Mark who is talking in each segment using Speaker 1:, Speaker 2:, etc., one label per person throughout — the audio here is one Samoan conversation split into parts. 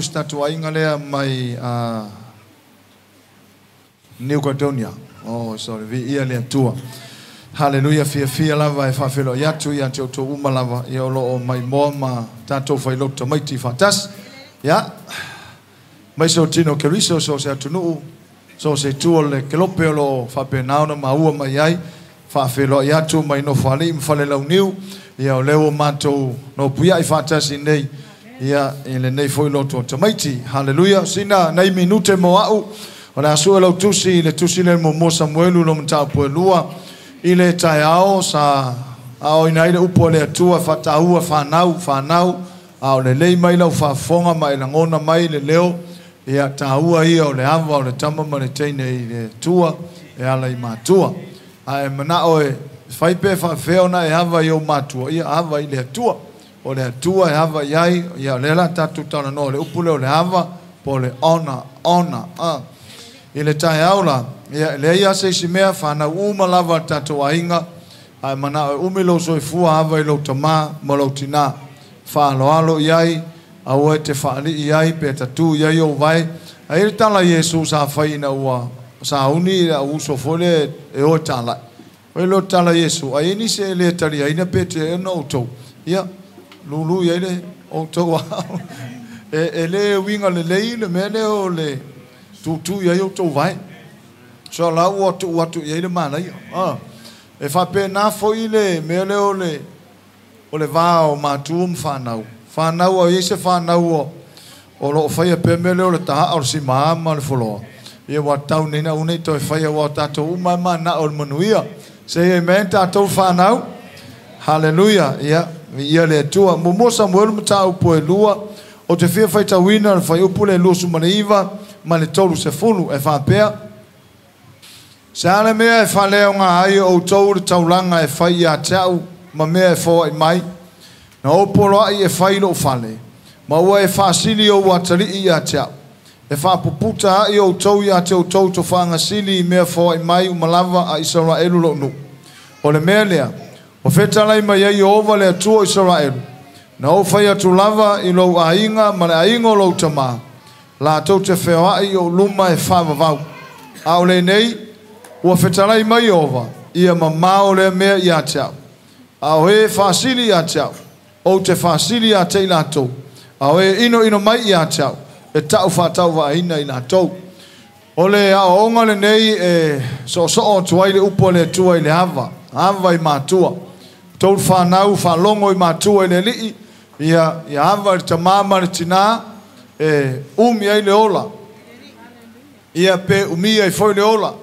Speaker 1: Se tatou aiga lea mai New Caledonia. Oh, sorry, viia le Atua. Haleluia, fiafia lava e faafeiloai atu ia te outou uma lava, ia o lo o maimoa ma tatou failotu tamaiti faatasi. Ia, mai se o tino Keriso, so se atunuu, so se itu o le kelope o lo o faapena ona maua mai ai, faafeiloai atu mai Nofoalii ma Falelauniu, ia o lea ua matou nopuiai faatasi nei, ia i lenei foi lotu o tamaiti. Haleluia, sina nai minute mo au, o le a sue lau tusi, le tusi le muamua Samuelu lo mataupu e 2, i le taeao sa aoina ai le upu a le Atua faataua fanau, fanau, a o le lei mai lau faafofoga ma e lagona mai le leo, ia taua ia o le ava o le tama ma le teine i le Atua e ala i matua. Ae manao e fai pe faafefea ona e ava i ou matua, ia ava i le Atua. O le Atua e ava i ai, ia o lea la tatou talanoa le upu lea o le ava, po o le ona, ona. I le taeao la, ia leai lava se isi mea, fanau uma lava le tatou aiga, ae manao e umi lou soifua ava i lou tamā ma lou tinā. Faaaloalo i ai, aua e te faalii ai pe tatū i ai ou vae. Ae i le tala a Iesu sa fai ina ua sauni i le au uso foi lea e o e talai. Oi lea o le tala a Iesu, ai nisi e le taliaina pe te ona outou. Ia, lulu i ai le outou ao. E le uiga lelei le mea lea o le tūtū i ai outou vae. So la ua tuu atu i ai le manaia. E faapena foi le mea lea o le va o matua ma fanau. Fanau au i se fanau o loo faia pea mea lea o le tahaa o le simaa ma le foloa. Ia ua tau nei na unei toe faia ua tatou uma e manao o le manuia. Say amen tatou fanau. Hallelujah. Ia, ia le Atua. Muamua Samuelu mataupu e 2, o te fia faitauina le fuaiupu le 29 ma le 30 e faapea. Se a le mea e faaleaoga ai o outou le taulaga e fai ia te au ma mea e foai mai, na ou poloai e fai lou fale, ma ua e faasili ou atalii ia te au. E faapuputa ai outou ia te outou tofaagasili i mea foai mai uma lava a Isaraelu lou nuu. O le mea lea, o fetalai mai ai Ieova le Atua o Isaraelu, na ou fai atu lava i lou aiga ma le aiga o lou tamā, latou te feoai i ou luma e faavavau. A o lenei, ua fetalai mai Ieova, ia mamao lea mea ia te au. A o e faasili ia te au, ou te faasili ia te i latou. A o e inoino mai ia te au, e tau faatauvaaina i latou. O le aoaoga lenei e soosoo atu ai le upu a le Atua i le ava, ava i matua. Tou fanau faalogo i matua i le alii, ia ava i le tamā ma le tinā, e umi ai le ola. Ia pe umi ai foi le ola.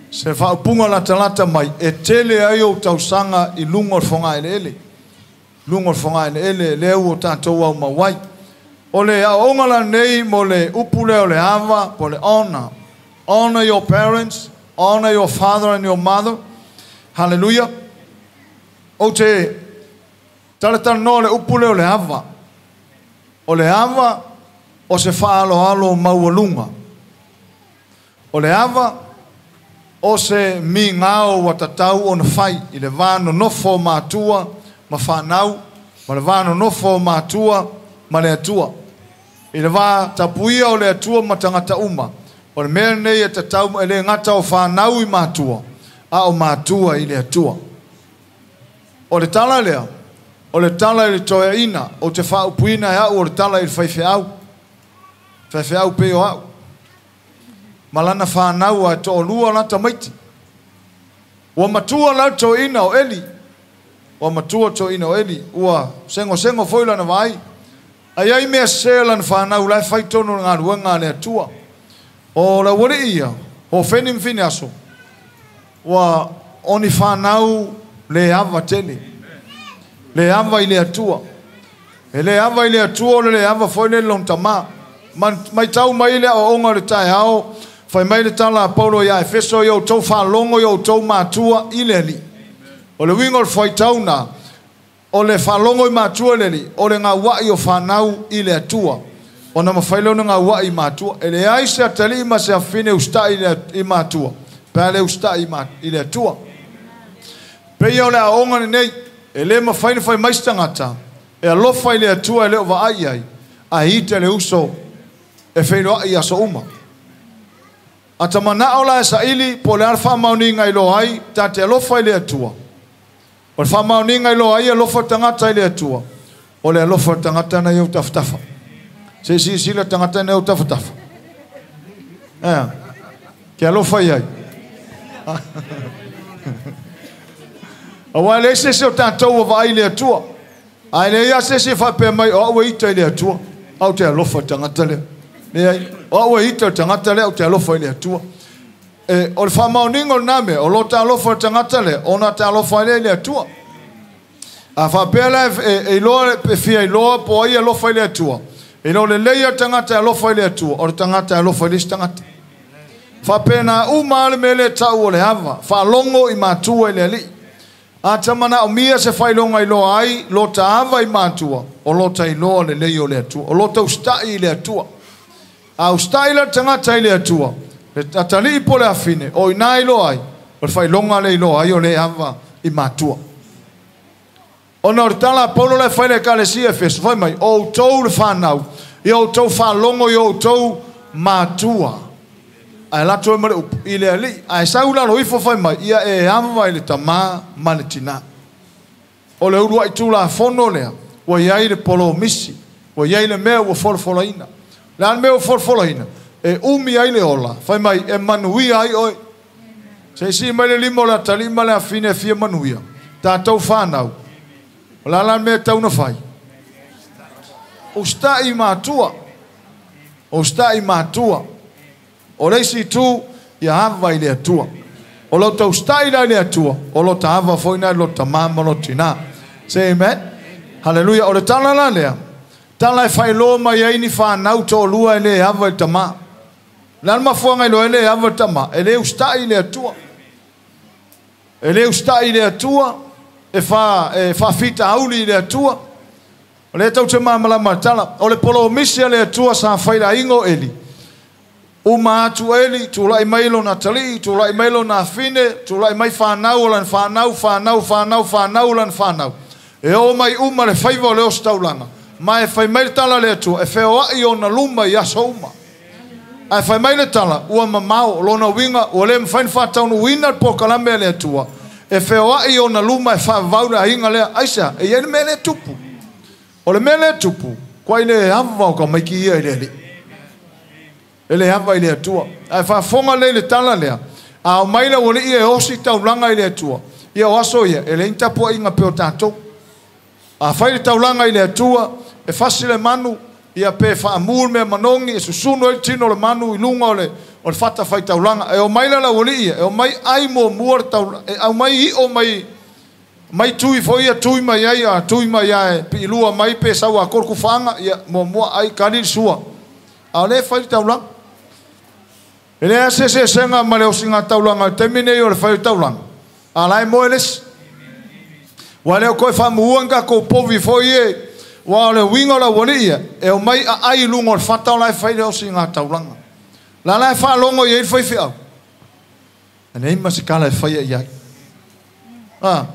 Speaker 1: Se faaupuga latalata mai, e tele ai ou tausaga i luga o le fogaeleele. Luga o le fogaeleele, lea ua tatou au mau ai. O le aoaoga lenei mo le upu lea o le ava, po o le honor. Honor your parents, honor your father and your mother. Hallelujah. Ou te talatalanoa le upu lea o le ava. O le ava o se faaaloalo maualuga. O le ava o se migao ua tatau ona fai i le va nonofo o matua ma fanau, ma le va nonofo o matua ma le Atua. I le va tapuia o le Atua ma tagata uma. O le mea lenei e tatau e le gata o fanau i matua, a o matua i le Atua. O le tala lea, o le tala i le toeaina, o te faaupuina e au o le tala i le faifeau. Faifeau pe o au. Ma lana fanau a toalua la tamaiti. Ua matua la toeaina o Eli. Ua matua toeaina o Eli. Ua sengosengo foi lana vaai. Ai ai mea sese lana fanau la e fai tonu le galuega a le Atua. O le aualii ia, o Feni ma Fineaso, ua oni fanau le ava tele. Le ava i le Atua. E le ava i le Atua o le le ava foi le lona tamā. Mai tau mai le aoaoga o le taeao, fai mai le tala a Paulo ia Efeso, ia outou faalogo ia outou matua i le Alii. O le uiga o le faitau na, o le faalogo i matua i le Alii, o le gauai o fanau i le Atua. Ona mafai lea ona gauai i matua. E leai se atalii ma se afafine usitai i matua, pe a le usitai i le Atua. Peia o le aoaoga lenei, e le mafai ona fai mai se tagata, e alofa i le Atua e le o vaai ai, ae ita le uso E feiloai i aso uma. A tamanao la e saili po o le a le faamaoniga i loa ai ta te alofa i le Atua. O le faamaoniga i loa ai alofa tagata i le Atua. O le alofa tagata na i ou tafatafa. Se silasila tagata na i ou tafatafa. Ke alofa i ai. Aua e leai se isi o tatou ua vaai i le Atua. Ae leai lava se isi e faapea mai, o au e ita i le Atua, ae ou te alofa i le tagata lea. Leai, o au e ita i le tagata lea, ou te alofa i le Atua. E, o le faamaoniga o lena mea, o lo ta alofa i le tagata lea, ona te alofa ai lea i le Atua. A faapea la e iloa, e fia iloa po o ai e alofa i le Atua, e iloa lelei lava le tagata e alofa i le Atua, o le tagata e alofa i le isi tagata. Faapena uma lava le mea lea e tau o le ava, faalogo i matua i le Alii. A ta manaomia se faailoga iloa ai lo ta ava i matua, o lo ta iloa lelei o le Atua, o lo ta usitai i le Atua. A usitai la le tagata i le Atua, le atalii po o le afine, o i ina iloa ai, o le faailoga lea iloa ai o le ava i matua. Ona o le tala a Paulo la e fai i le Ekalesia Efeso, fai mai, o outou le fanau, ia outou faalogo i o outou matua. Ae alu atu ai ma le upu, i le Alii. Ae sau i lalo ifo fai mai, ia e ava i le tamā ma le tinā. O le uluai Tulafono lea, ua i ai le polomisi, ua i ai le mea ua folafolaina. O le a le mea ua folafolaina? E umi ai le ola, fai mai, e manuia ai oe. Se i sii mai le lima o le atalii ma le afine e fia manuia. Tatou fanau, o le a la le mea e tatau ona fai? Usitai i matua. Usitai i matua. O le isi itu, ia ava i le Atua. O lo ta usitai la i le Atua, o lo ta ava foi na i lo tama ma lo tina. Say amen. Haleluia. O le tala la lea, tala e faailoa mai ai ni fanau toalua e le ava i le tama. O le a le mafuaaga iloa ai le ava i le tama? E le usitai i le Atua. E le usitai i le Atua, e faafitauli i le Atua. O lea tou te malamalama i le tala. O le polomisi a le Atua sa fai i le aiga o Eli. Uma atu Eli, tulai mai lona atalii, tulai mai lona afine, tulai mai fanau o lana fanau, fanau, fanau, fanau o lana fanau. E oo mai uma le faiva o le ositaulaga. Ma e fai mai le tala a le Atua, e feoai ona luma i aso uma. Ae fai mai le tala, ua mamao, o lona uiga, ua le mafai ona faataunuuina le polokalame a le Atua, e feoai ona luma e faavavau le aiga lea. Aisea? E i ai le mea lea e tupu. O le mea lea e tupu, kuai le ava o tamaiti ia i le Alii. E le ava i le Atua. Ae faafofoga lelei i le tala lea, a omai le aualii e osi taulaga i le Atua, ia o aso ia, e leai ni tapuaiga pei o tatou. A fai le taulaga i le Atua, e fasi le manu, ia pe faamu le mea manogi, e susunu ai le tino o le manu i luga o le o le fata faitaulaga. E omai la le aualii ia, e omai ai muamua le taulaga, e aumai io mai mai tui foi ia tui mai ai, a tui mai ae piilua mai pe sau a kolu kufaaga, ia muamua ai kali le sua. A o lea e fai le taulaga. E leai lava se eseesega ma le osiga taulaga i le taimi nei o le fai o le taulaga, a la e moe le isi. Ua le o toe faamuua ni tatou povi foi e, aua o le uiga o le aualii ia, e omai aai i luga o le fata o la e fai le osiga taulaga. La la e faalogo i ai le faifeau, e leai ma se tala e faia i ai. A,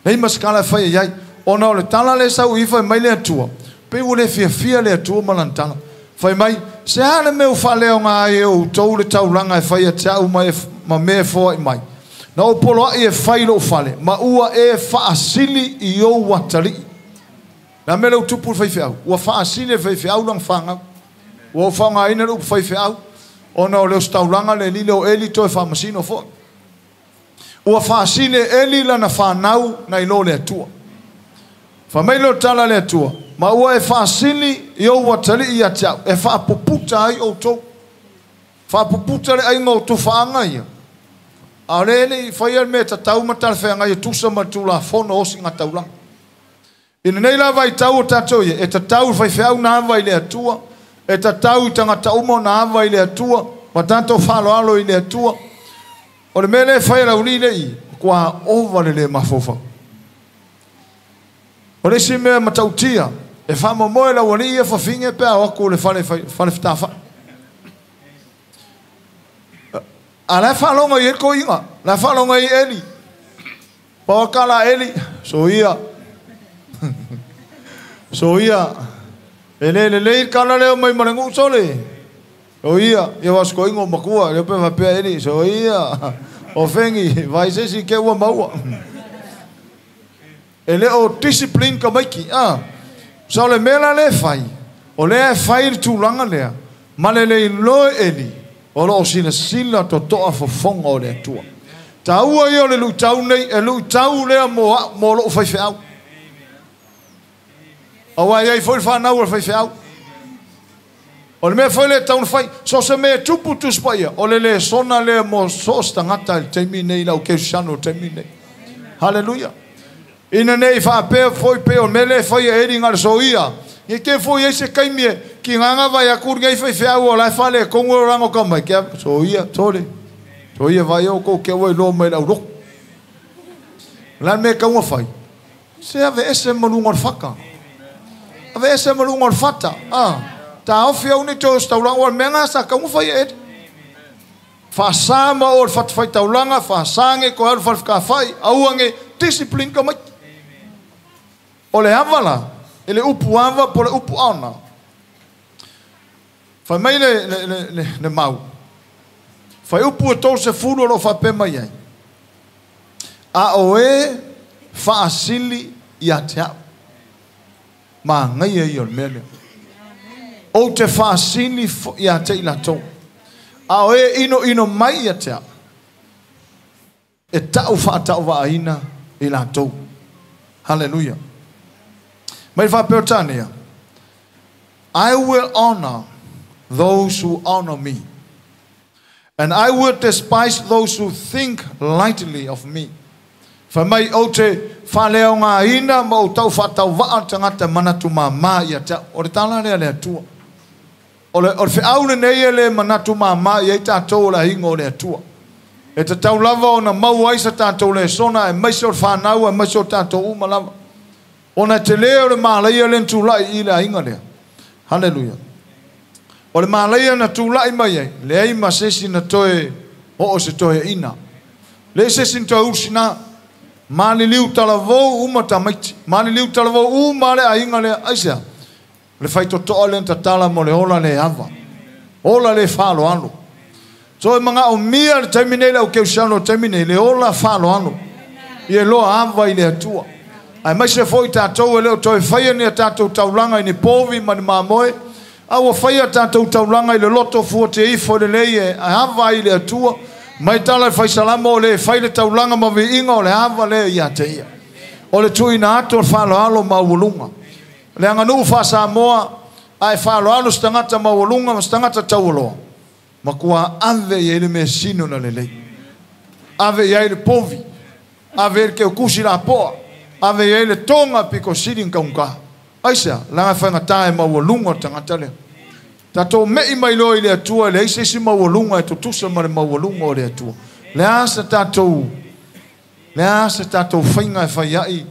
Speaker 1: leai ma se tala e faia i ai. Ona o le tala lea e sau i i fai mai le Atua, pei ua le fiafia le Atua ma lana tala. Fai mai, se a le mea ua faaleaoga ai e outou le taulaga e fai ia te au ma, e, ma mea e foai mai? Na ou poloai e fai lou fale, ma ua e faasili i ou atalii. Le a mea lea ua tupu i le faifeau? Ua faasili e le faifeau lana fanau. Ua ou faaaogaina le upu faifeau, ona o le ositaulaga le lile o Eli toe faamasino foi. Ua faasili e Eli lana fanau nai lo le Atua. Fai mai lea o le tala a le Atua, Ma ua e faasili i ou atalii ia te au, e faapuputa ai outou. Faapuputa le aiga o tufaaga ia. A o lea e le i faia le mea tatau ma talafeagai e tusa ma le Tulafono o Osigataulaga. I lenei la vaitau o tatou ia, e tatau i le faifeau ona ava i le Atua, e tatau i tagata uma ona ava i le Atua, ma tatou faaaloalo i le Atua. O le mea lea e fai e le aualii lea i i, matua ova le le mafaufau. O le isi mea matautia, e faamoemoe le aualii ia fafine pe a o atu i le fale fale fetafai. A la e faalogo i ai le toeaina, la e faalogo i ai Eli. Pau a tala a Eli, soia. Soia. E le lelei le tala lea mai ma le nuu sole. O ia, ia wasko ingo makua, le pe faapea Eli, so ia, o fengi, vai se si ke ua maua. E le o discipline ka maiki, ah. So le mea le fai, o le fai le tulaga lea, ma le leiloe Eli, o loo silasila totoa fofoga o le Atua. Taua ia o le luitau nei, e luitau lea mo lou faifeau. Aua ia i foi le whanau o le faifeau. O le mea foi le tauna fai, so se mea tupu tuspaia, o le le sona lea mo so se tagata i le taimi nei, lau keusiano le taimi nei. Hallelujah. Ina nei whaapea foi pe o mele fai e eri ngā soia. Ni ke foi e se kaimi e, ki ngā vai aku ngei whai whiau o lai whale kongo o rango ka mai. Kia soia, tore. Soia vai o kou kia wai loa mai lau roko. La me kaunga whai. Se ave ese malunga o le whaka. Ave ese malunga o le whata. Ah. Ta ofi au ni tō taulanga o le mea ngā sa kaunga whai e eri. Whasama o le whatawhai taulanga, whasange ko aru whalwhakawhai, auange, discipline ka mai. O le avala, e le upu ava po le upu aona. Whai mai le mau. Whai upu e tō se fulu o lo whape mai ai. A o e whaasili ia te au. Ma ngai e i o le mea lea. O te whaasili ia te ila tō. A o e ino ino mai ia te au. E tau whaatau waaina i la tō. Hallelujah. Mai whāpeotania. I will honor those who honor me, and I will despise those who think lightly of me. Whai mai o te whaleo ngā ina ma o tau whatau waa tangata manatu mā ia te o le tāla lea lea tua. O le whiau le nei e le manatu mā ia i tātou o la hingo o le atua. E te tau lava o na mau ai sa tātou le sona e maise o le whanau e maise o tātou uma lava. O na te leo le māleia le tūlai i le ainga lea. Hallelujah. O le māleia na tūlai mai ai, le ai ma sesi na toe o o se toe ina. Le sesi na toe usina, māliliu talavou uma tamaiti, māliliu talavou uma le ainga lea, aisea. Le whaitotoa le tatala mo le ola le ava. Ola le whalo alo. So e mga o mia le taimi nei le au keusiano taimi nei, le ola whalo alo. Ia loa ava i le atua. Ai mai se foi tātou e leo toe whaia ni a tātou taulanga i ni pōvi ma ni māmoe. A ua whaia tātou taulanga i le loto fua te ifo le lei e ava i le atua. Mai tala e whaisalama o le whai le taulanga ma viinga o le ava le ia te ia. O le tuina atu o le whaloalo ma ualunga. Le anganuu wha Samoa ai whaloalo stangata ma ualunga ma stangata taualoa. Ma kua ave i ele me sino na le lei. Ave i le pōvi. Ave i le keukusi la poa. Ave i le tonga piko siri nkaunka. Aisea, langa whainga tae maualunga o tangata lea. Tātou mei mai loa i le atua, le aise isi maualunga e tutusa ma le maualunga o le atua. Le asa tātou, le asa tātou whainga e whaiai,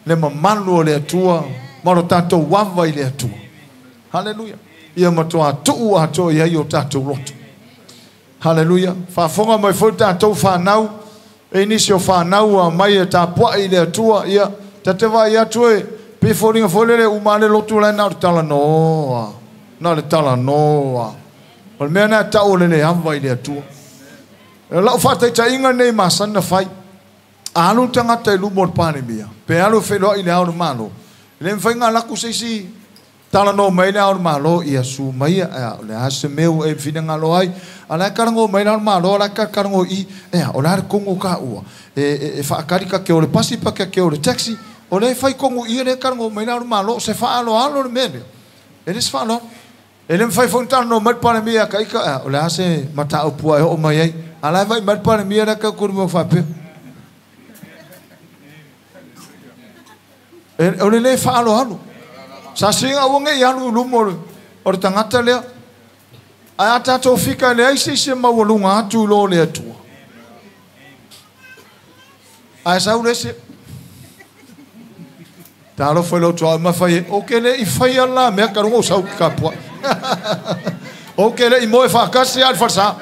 Speaker 1: le mamalu o le atua, ma lo tātou wawa i le atua. Hallelujah. Ia matoa tuu atoa i ai o tātou loto. Hallelujah. Whaafonga mai foi tātou whanau, e nisi o whanau a mai e tāpua i le atua, ia, ta te vai atu e, piforinga foi lele umale lotu lai na le tala noa. Na le tala noa. O le mea nā tau le le ava i le atua. E lau whataita inga nei masana whai. Alu tangata i lumo o le panemia. Pe alu wheloa i le ao le malo. Le mwhai ngā laku seisi tala no mai le ao le malo ia su mai a le ase meu e whina ngā loa ai. A lai karango mai le ao le malo, a lai karango i, e o le are kongo ka ua. E whaakarika ke o le pasipa ke o le taxi, o le whai kongo i le karango mai le ao le malo, se whaalo alo le mele. E le se whaalo. E le mwhai whai no mai le panemia ka ika, o le ase mata au pua e ho mai ai. A lai vai mai le panemia la ka kuru mo whapea. E o le le whaalo alo. Sa singa uange i alu lumo o le tangata lea. Ai a tātou fika le aise ise maualunga atu lo le atua. Ai sau le se. Tālo whai lo tua ma whai e. O ke le i whai ala mea karunga o sau ki kapua. O ke le i moe whakasi al whalsa.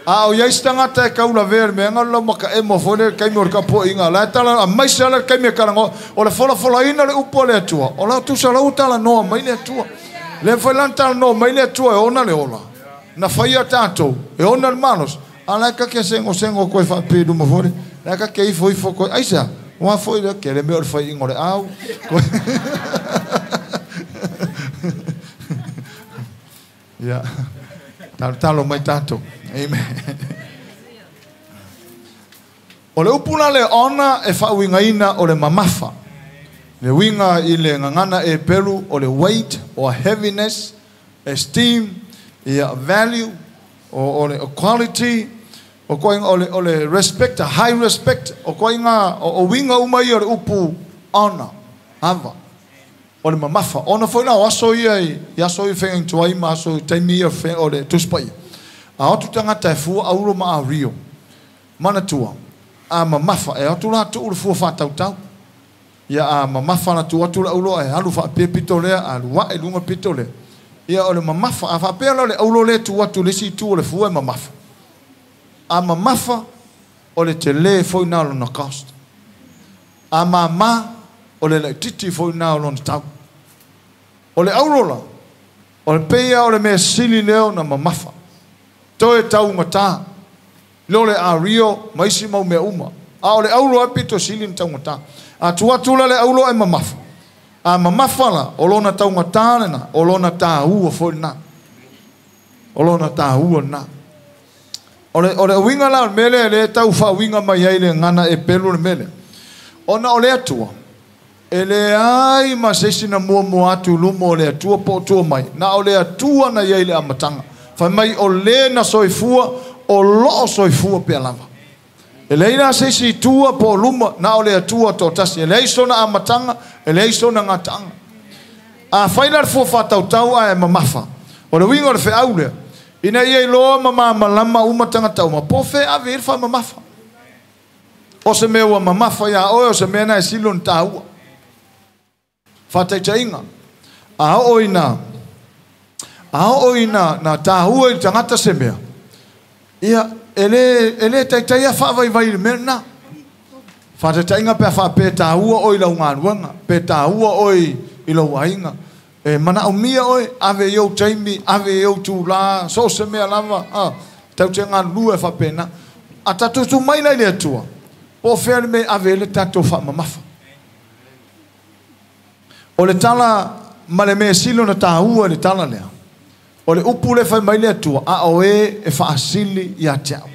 Speaker 1: A o iai tangata e kaula vea mea ngā lau maka e mo fole kaimi o le kapo inga. La e tala a maise ala kaimi e karango. O le fola fola ina le upo le atua. O lau tusa lau tala noa mai le atua. Le mafai la ona talanoa mai le Atua e ona le ola. Na faia tatou e ona le malosi. A o la e ta te segosego koe faapea i luma foi lea. La e ta te ifoifo koe. Aisea? Aua foi lea, tele mea o le faiaina o le au. Ia, talotalo mai tatou. Amen. O le upu la le ona e faauigaina o le mamafa. Le uiga i le gagana Eperu o le weight or heaviness, esteem, ia, value, o le quality, o koiga o le respect, a high respect, o koiga o uiga uma ia o le upu ona, ava, o le mamafa. Ona foi la o aso ia i aso ia feagaituai ma aso i taimi ia o le Tusi Paia. A o atu tagata e fua auro ma ario, manatua, a mamafa, e o atu la tuu le fua faatautau. Ia a mamafa na tuu atu le aulo ae alu faapea pito lea, alu ae i luga pito lea. Ia o le mamafa, a faapea la o le aulo lea tuu atu i le isi itu o le fua e mamafa. A mamafa, o le tele foi na o lona cost. A mama, o le laitiiti foi na o lona tau. O le aulo la, o le pei lava o le mea sili lea ona mamafa. Toe taugata, lo le ario ma isi mau mea uma. A o le aulo lava e pito sili ona taugata. A tuu atu la le aulo ae mamafa. A mamafa la, o lona taugata lena, o lona taua foi lena. O lona taua lena. O le, o le uiga la o le mea lea, lea e tau faauiga mai ai le gagana Epelu le mea lea. Ona o le Atua, e leai ma se isi na muamua atu i luma o le Atua po o tua mai, na o le Atua na i ai i le amataga. Fai mai o le na soifua, o loo soifua pea lava. E leai la se isi i tua po o luma, na o le Atua toatasi. E leai sona amataga, e leai sona gataaga. Afai la le fua faatautau ae mamafa, o le uiga o le feau lea, ina ia iloa ma malamalama uma tagata uma, po o fea e ave i ai le faamamafa. O se mea ua mamafa iā oe, o se mea na e sili ona taua. Faataitaiga, a oo ina, a oo ina na taua i le tagata se mea, ia, e le, e le taitai lava faavaivai i le mea lena. Faataitaiga pe a faapea e taua oe i lau galuega, pe taua oe i lou aiga, e manaomia oe, ave i ou taimi, ave i ou itulā, so o se mea lava, a, tatou te galulue faapena. A tatou tu mai la i le Atua, po o fea le mea e ave ai le tatou faamamafa. O le tala ma le mea sili ona taua i le tala lea, o le upu lea e fai mai le Atua, a o e e faasili ia te au.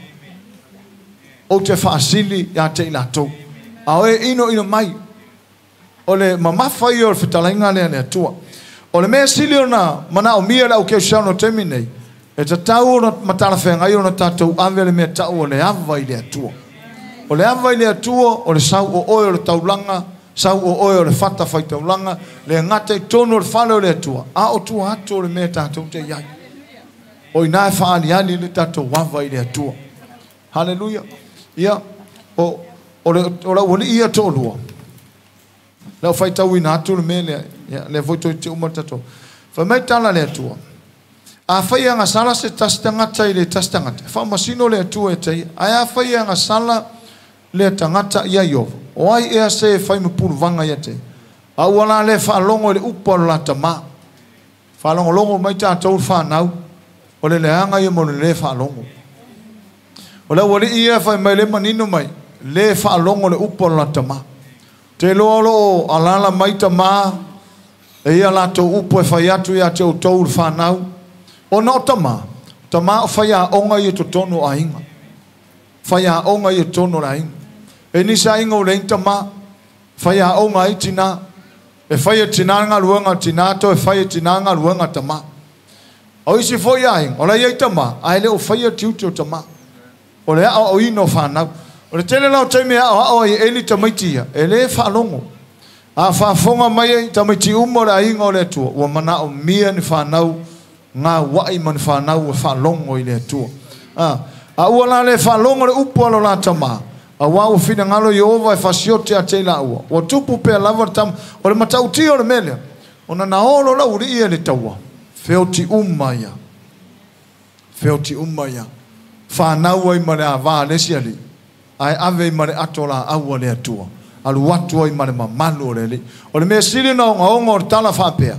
Speaker 1: Ou te faasili ia te i latou. A o e inoino mai. O le mamafa ia o le fetalaiga lea a le Atua. O le mea sili ona manaomia e le au kerisiano i le taimi nei, e tatau ona ma talafeagai ona tatou ave le mea tau o le ava i le Atua. O le ava i le Atua, o le sau o oe o le taulaga, sau o oe o le fata faitaulaga, le gata i totonu o le fale o le Atua, a o tua atu o le mea tatou te i ai. O i ina e faaaliali le tatou ava i le Atua. Haleluia. Ia, o, o le, o le aualii ia toalua, le au faitauina atu le mea lea, ia, lea foi toe te uma le tatou. Fai mai tala a le Atua, Afai e agasala se tasi tagata i le tasi tagata, e faamasino le Atua e te ia. Ae afai e agasala lea tagata ia Ioova, o ai ea se e fai ma puluvaga ia te ia? A ua la le faalogo i le upu a lo la tama. Faalogologo mai tatou le fanau, o le leaga ia mo le le faalogo. O le aualii ia e fai mai le manino mai, le faalogo le upu a lo la tama. Te iloa o lo o alaala mai tama e ia latou upu e fai atu ia te outou le fanau, ona o tama, tama o faiaoga ia i totonu o aiga. Faiaoga ia i totonu o le aiga. E nisi aiga ua leai ni tama, faiaoga ai tina. E fai e tina le galuega a tina, toe fai e tina le galuega a tama. O isi foi aiga, o la e i ai tama, ae le o faia tiute o tama. O le aoaoina o fanau. O le tele la o taimi e aoao ai e Eli tamaiti ia, e le faalogo. A faafofoga mai ai tamaiti uma o le aiga o le Atua, ua manaomia ni fanau gauai ma ni fanau e faalogo i le Atua. A, a ua la le faalogo le upu a lo la tama, auā ua finagalo Ieova e fasiote ia te i laua. Ua tupu pea lava le tama. O le matautia o le mea lea, ona na olo lau alii ia i le taua, feoti uma ia. Feoti uma ia. Fanau ai ma le ava a le isi alii, ae ave ai ma le ato laau a le Atua, alu atu ai ma le mamalu o le Alii. O le mea sili ona ogaoga o le tala faapea,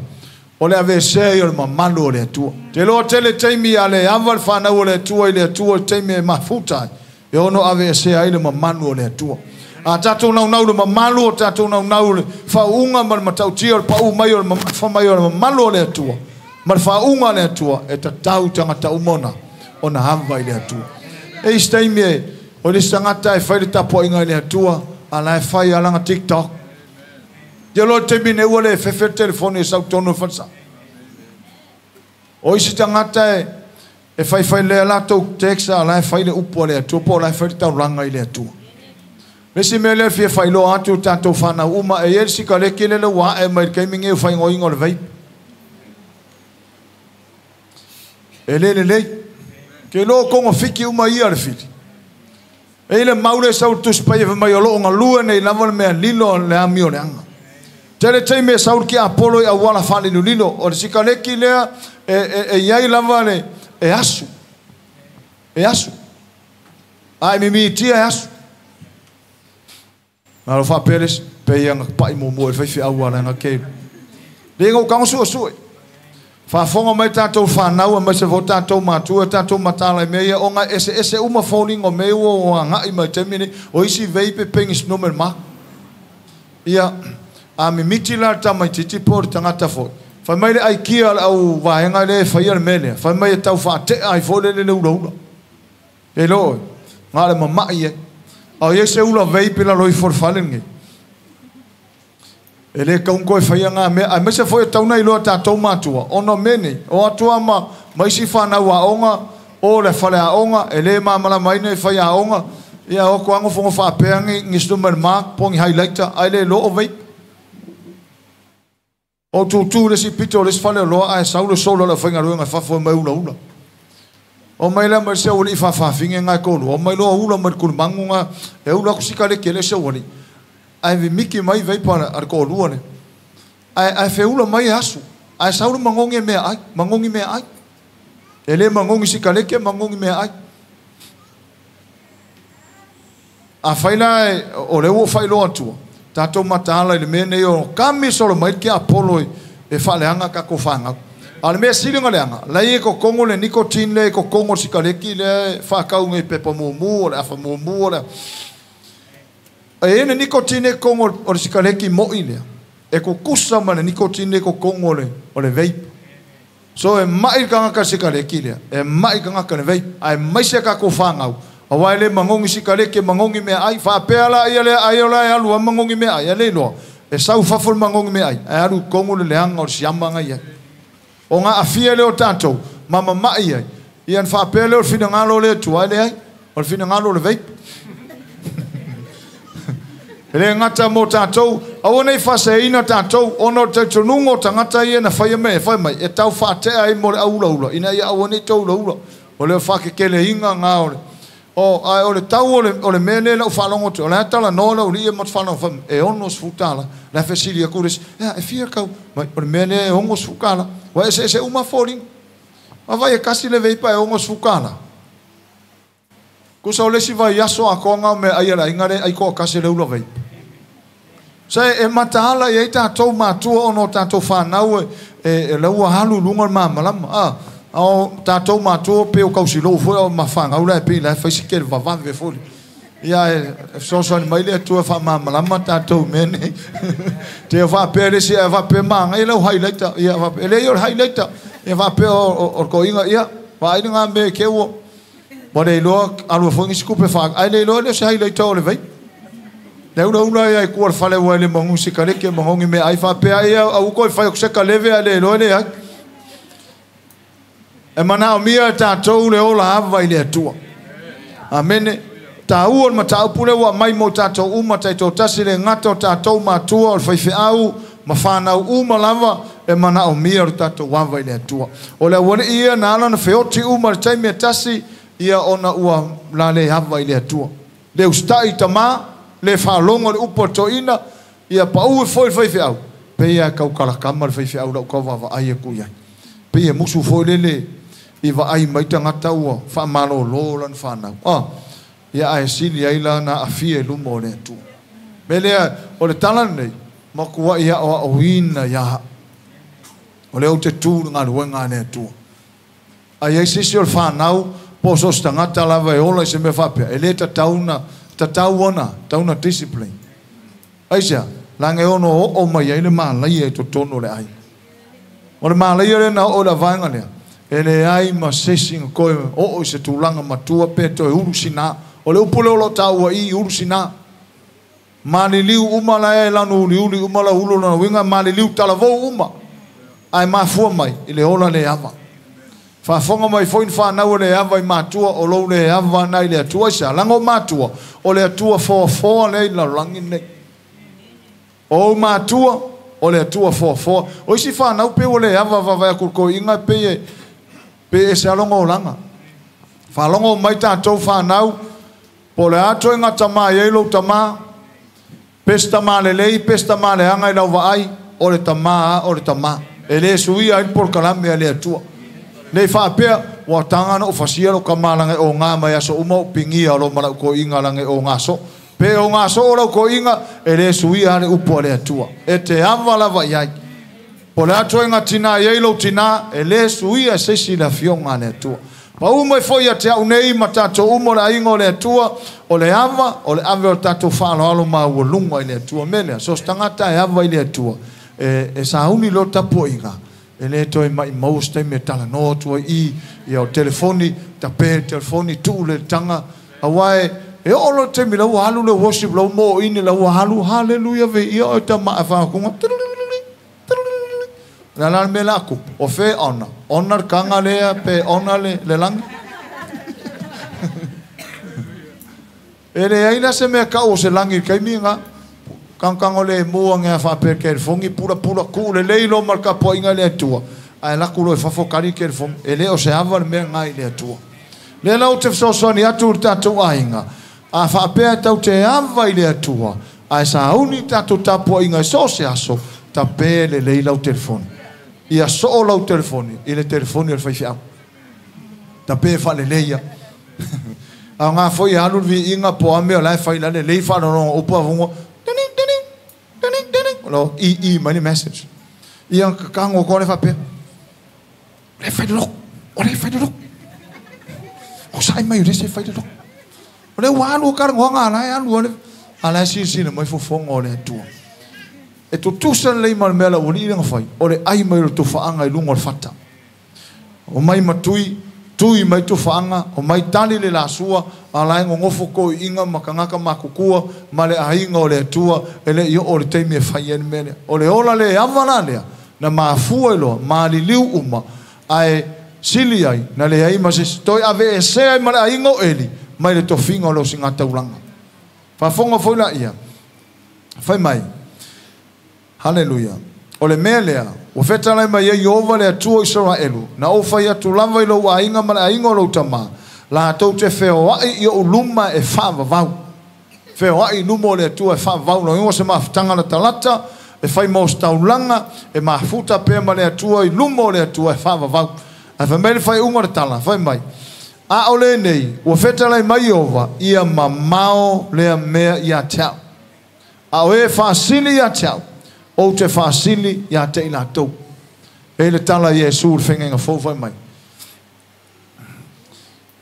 Speaker 1: O le avesea i o le mamalu o le Atua. Te loa tele taimi a le ava le whanau o le Atua i le Atua le taimi e mafuta ai. E ono avesea ai le mamalu o le Atua. A tātou naunau le mamalu o tātou naunau le whaunga ma le matautia o le pau mai o le mamafa mai o le mamalu o le Atua. Ma le whaunga le Atua e tatau tangata umona o na hava i le Atua. E isi taimi e o le sangata e whai le tapuainga i le Atua a la e whai alanga TikTok. Te loa taimi ne ua le fefe telefoni e sautono e whansa. O isi tangata e whai whai le latou text a la e whai le upu a le Atua po la e whai le tauranga i le Atua. Le si mea lea fia whailoa atu tātou whanau uma e ele sika le kele le wā e mai le keiminge o whai ngoinga o le vape. E le le lei. Ke lo kongo fiki uma ia le fili. E ile maule sau tuspai e mai o loo ngalua nei lava le mea lilo le ami o le anga. Tele taimi e sau ki Apollo i awala whalilu lilo. O le sika leki lea e iai lava le e asu. E asu. A e mimi tia e asu. Nā lo whaapeles, pe ia ngā pai mō mua e whaiwhi aua la ngā kēru. Le ngau kango sua sua. Whaafonga mai tātou whanau, mai se vō tātou mātua, tātou matala i mea ia, o ngā ese ese uma fōlingo me ua o ngā ngai mai te mini, o isi veipe pengis numel mā. Ia, a mimiti la tamai titi po le tangata fōi. Whai mai le aikia le au vaenga le whaia le melea. Whai mai e tau whaatea ai fō le le ula ula. E loe, ngā le mamai e. Au ia se ula veipe la loi forfale nge. E le kaunko e whaia ngā mea. Ai mese foi e tauna i loa tātou mātua. Ono mene, o atua ma maisi whanau a onga, o le whale a onga, e le māmala maina e whaia a onga. Ia o kuango whongo whaapea ngi, ngi snumel mark, pongi highlighter, ai le lo o vape. O tūtū le si pito le si whale o loa, ai sau le solo le whainga ruenga whafo mai ula ula. O mai la mai se uli i whawhawhinge ngai kolu. O mai loa ula mai kulu mangu ngā, e ula kusika le kele se uli. Ai vi miki mai veipa a le kōlua le. Ai fe ula mai e asu. Ai saulu mangongi mea ai, mangongi mea ai. E le mangongi sika leke, mangongi mea ai. A whaila e, o le ua whailoa atua. Tātou mataala i le mea nei o kami solo mai ki Apollo e whaleanga ka ko whangau. A le mea silinga leanga, lai e ko kongo le nicotine le, ko kongo sika leki le, whakau ngai pepa mumu, o le awha mumu, o le... E ene nicotine e kongo o le sika leki moi lea. E ko kusa ma le nicotine e ko kongo o le vape. So e mai kangaka sika leki lea, e mai kangaka le vape, a e mai se ka ko whangau. A wai le mangongi sika leki, mangongi mea ai, whaapea la ia le ai o la e alu a mangongi mea ai, a le loa. E sau fafo le mangongi mea ai, e alu kongo le leanga o le siama ngai ai. O ngā awhia leo tātou, mama mai ai. Ia n whaapea leo le whina ngalo le atua le ai, o le whina ngalo le vape. E le ngata mō tātou, aua nei whaseina tātou, ono te tunungo tangata ia na whaia me, whai mai, e tau whaatea ai mō le aula ula, ina ia aua nei tau ula ula, o leo whakekele hinga ngā ole. O, ai, o le tau o le mea le lau whalongo te, o le atala noa lau lia mo te whalongo whai, e ono sfutala, la whesili a kures, ea, e fia kau, mai, o le mea le e ongo sfukala, wa ese ese uma fōringa. A vai e kasi le veipa e ongo sfukala. Kusa o lesi vai aso a koanga o mea ai ala ingare ai koa kasi le ula veipa. Se e mataala i ei tātou mātua ono tātou whanau e laua halu lunga o māmalama. A o tātou mātua pe o kausi lou foi o mawhangau la e pila e whaisi ke le vavave foli. Ia e sosoani mai le atua wha māmalama tātou mene. Te whapea le si e whapea maanga i lau highlighter. Ia whapea, e le i o le highlighter. Ia whapea o ko inga ia. Whaina ngā me ke ua. Wa le iloa alua foi ngisi kupe wha. Ai le iloa le se highlighter o le vai. Le ula ula ia i kua le whale ua le mangu si kaleke mangongi me ai whapea ia au ko i whai o kuseka leve a le iloa le ai. E manao mia tātou le ola ava i le atua. Amene. Tā ua le mataupu le ua mai mo tātou uma tai tō tasi le ngata o tātou mātua o le whaiwheau ma whanau uma lava e manao mia o le tātou ava i le atua. O le awale ia nā ala na wheoti uma le taimi e tasi ia ona ua la le ava i le atua. Le ustai tamā, le whalongo le upo toina, ia pa ue foi le whaiwheau. Pe ia kaukalakama le whaiwheau lau kau wawa ai e kui ai. Pe ia musu foi lele i wa ai mai tangata ua wha malo lan whanau. Ia ae sili ai la na awhia e lumo o le atua. Me lea, o le tala nei, makua ia o a oina ia. O lea ou te tu i le galuega a le Atua. A i ai se isi o le fanau po o so o se tagata lava e ola i se mea faapea, e le tatau ona, tatau ona, tatau ona discipline. Aisea? Leaga e ono oo mai ai le malaia i totonu o le aiga. O le malaia lea na oo i le vaega lea, e leai ma se isi na toe oo i se tulaga matua pe toe ulu sina. O le upu lea o lo o taua i i, ulu sina. Maliliu uma la e lanu uliuli uma lau ulu lona uiga, maliliu talavou uma. Ae mafua mai i le ola le ava. Faafofoga mai foi ni fanau e le ava i matua, o lou le ava na i le Atua. Aisea? Leaga o matua, o le Atua foafoa lea i le lalolagi lenei. O ou matua, o le Atua foafoa. O isi fanau pei ua le ava vaavaai atu i le toeaina pei e, pei e ese lava lona olaga. Faalogo mai tatou fanau, po o le a ituaiga tama e i ai lou tama, pe se tama lelei, pe se tama leaga i lau vaai, o le tama lava o le tama. E le suia ai le polokalame a le Atua. Ne i faapea, ua taga ona ou fasia lou tama leaga e oga mai aso uma ou pigia o lo ma lau toeaina leaga e oga soo. Pe oga soo lau toeaina, e le suia lava le upu a le Atua. E te ava lava i ai. Po o le a ituaiga tina e i ai lou tina, e le suia e se isi le Afioga a le Atua. Pau mai foi ia te au nei ma tatou uma o le aiga o le Atua, o le ava, o le ave o le tatou faaaloalo maualuga i le Atua. O le mea lea, so o se tagata e ava i le Atua, e sauni loa le tapuaiga, e le toe maimau se taimi e talanoa atu ai i ia o telefoni, tape le telefoni, tuu le taga, aua e oo loa le taimi la ua alu le worship, la ua moini, la ua alu, haleluia, viia oe tama a whakakunga, O le a la le mea le a tupu? O fea ona? Ona le taga lea pe ona le lagi? E leai la se mea tau o se lagi i le taimi lena. Tagataga o le mua ane a faapea i le telefoni, pulapula, tuu lelei loa ma le tapuaiga i le Atua, ae alu atu loa i fafo tali le telefoni. E le o se ava le mea lena i le Atua. Lea la ou te fesoasoani atu i le tatou aiga, a faapea e tatou te ava i le Atua, ae sauni le tatou tapuaiga i so o se aso, tape lelei lau telefoni. Ia soo lau telefoni i le telefoni o le faifeau. Tape faalelei ia. Aoga foi e alu le viiga po o a mea o la e fai la lelei faalogologo upu a fungo ding ding ding ding o lo i i mai le message. Ia kakago koa le faapea. O le fai le loko, o le fai le loko. O sa'i mai o le isi e fai le loko. O lea ua alu ka lagoaga a la e alu a a la e silasila mai fofoga o le Atua. E tutusa lelei ma le mea a le aualii lea na fai, o le ai mai o le tofaaga i luga o le fata. Omai ma tui, tui mai tofaaga, omai tali le lasua, a la e nonofo toeaiina ma tagata matutua ma le aiga o le Atua, e le i oo le taimi e fai ai le mea lea. O le ola le ava la lea, na mafua ai loa, maliliu uma, ae sili ai, na leai ma se isi toe aveesea ai ma le aiga o Eli mai le tofiga o le osigataulaga. Faafofoga foi laia, fai mai, Haleluia! O le mea lea ua fetalai mai ai Ieova le Atua o Isaraelu, na ou fai atu lava i lou aiga ma le aiga o lou tama, latou te feoai i ou luma e faavavau. Feoai i luma o le Atua e faavavau, lona uiga o se mafutaga latalata, e fai mo se taulaga, e mafuta pea ma le Atua i luma o le Atua e faavavau. Ae fai mai le faaiuga o le tala, fai mai, A o lenei, ua fetalai mai Ieova, ia mamao lea mea ia te au. A o e faasili ia te au, ou te faasili ia te i latou. E i le tala a Iesu i le Feagaiga Fou, fai mai,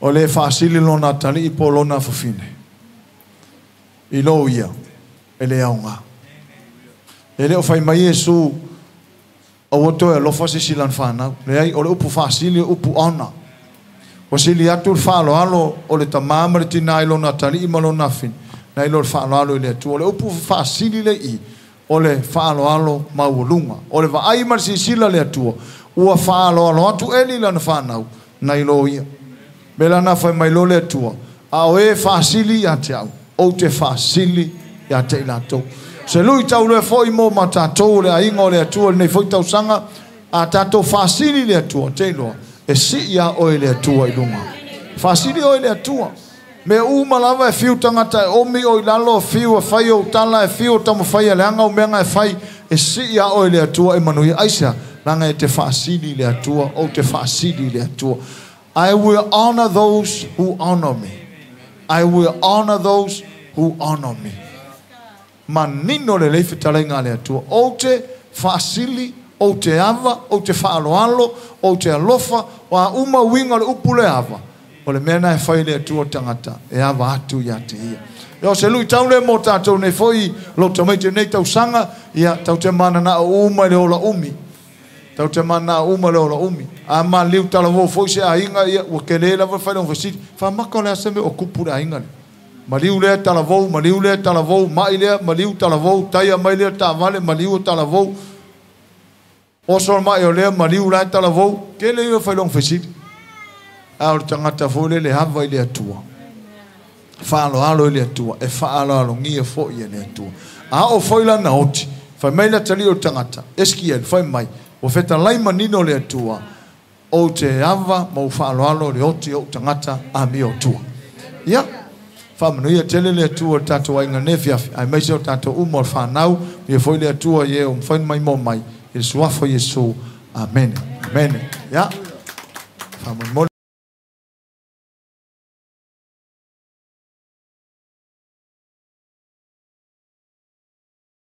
Speaker 1: O le faasili lona atalii po o lona afafine, i lou ia, e le aoga. E le o fai mai Iesu, Aua toe alofa se isi i lana fanau. Leai, o le upu faasili o upu ona. Ua sili atu le faaaloalo o le tama ma le tinā i lona atalii ma lona afine, nai lo le faaaloalo i le Atua. O le upu faasili le i, o le faaaloalo maualuga. O le vaai ma le silasila a le Atua, ua faaaloalo atu Eli i lana fanau, nai lo ia. Me lana fai mai loa le Atua, A o e faasili ia te au, ou te faasili ia te i latou. Se lui taulua foi mo ma tatou o le aiga o le Atua i lenei foi tausaga, a tatou faasili i le Atua, te iloa, e sii a oe le Atua i luga. Faasili oe i le Atua. Mea uma lava e fiu tagata e omi o i lalo, fiu e fai ou tala, e fiu e taumafai e leaga au meaga e fai, e sii a oe le Atua e manuia. Aisea? Leaga e te faasili i le Atua, ou te faasili i le Atua. I will honor those who honor me. I will honor those who honor me. Manino lelei fetalaiga a le Atua. Ou te faasili Ou te ava, ou te faaaloalo, ou te alofa, o a uma uiga o le upu le ava, o le mea lena e fai i le Atua tagata e ava atu ia te ia. Ia o se luitau lea mo tatou nei foi lou tamaiti i lenei tausaga, ia tatou te mananao uma i le ola umi. Tatou te mananao uma i le ola umi. A maliu talavou foi se aiga, ia ua tele lava le faailoga fesili. Faamaka o le a se mea o tupu i le aiga lea? Maliu lea talavou, maliu lea talavou, mai lea, maliu talavou, taia mai lea taavale, maliu talavou. Oso mai o lea maliu la e talavou, tele ia o faailoga fesili. A o le tagata foi lele ava i le Atua, faaaloalo i le Atua, e faaaloalogia foi e le Atua. A oo foi lana oti, fai mai le atalii o le tagata, Esekieli, fai mai, ua fetalai manino le Atua, ou te ava ma ou faaaloalo i le oti o ou tagata amiotua. Ia, faamanuia tele le Atua i le tatou aiga i lenei afiafi, aemaise o tatou uma o le fanau, ia foi le Atua i e ua mafai ona maimoa mai, i le suafa o Iesu. Amene. Amene. Ia, faamolemole.